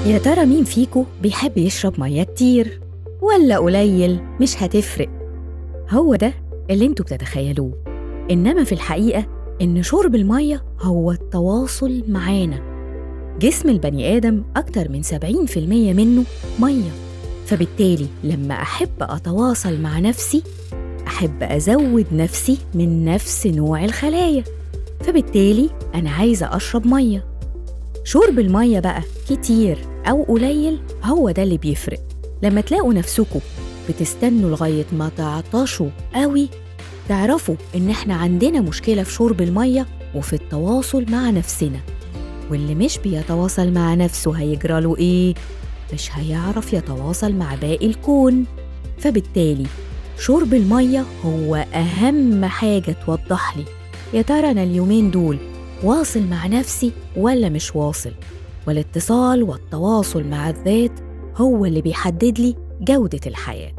يا ترى مين فيكو بيحب يشرب مية كتير ولا قليل؟ مش هتفرق، هو ده اللي انتوا بتتخيلوه. إنما في الحقيقة إن شرب المية هو التواصل معانا. جسم البني آدم أكتر من 70% منه مية، فبالتالي لما أحب أتواصل مع نفسي أحب أزود نفسي من نفس نوع الخلايا، فبالتالي أنا عايزة أشرب مية. شرب المية بقى كتير أو قليل هو ده اللي بيفرق. لما تلاقوا نفسكم بتستنوا لغاية ما تعطشوا قوي، تعرفوا إن إحنا عندنا مشكلة في شرب المية وفي التواصل مع نفسنا. واللي مش بيتواصل مع نفسه هيجراله إيه؟ مش هيعرف يتواصل مع باقي الكون. فبالتالي شرب المية هو أهم حاجة توضح لي يا ترى أنا اليومين دول واصل مع نفسي ولا مش واصل. والاتصال والتواصل مع الذات هو اللي بيحدد لي جودة الحياة.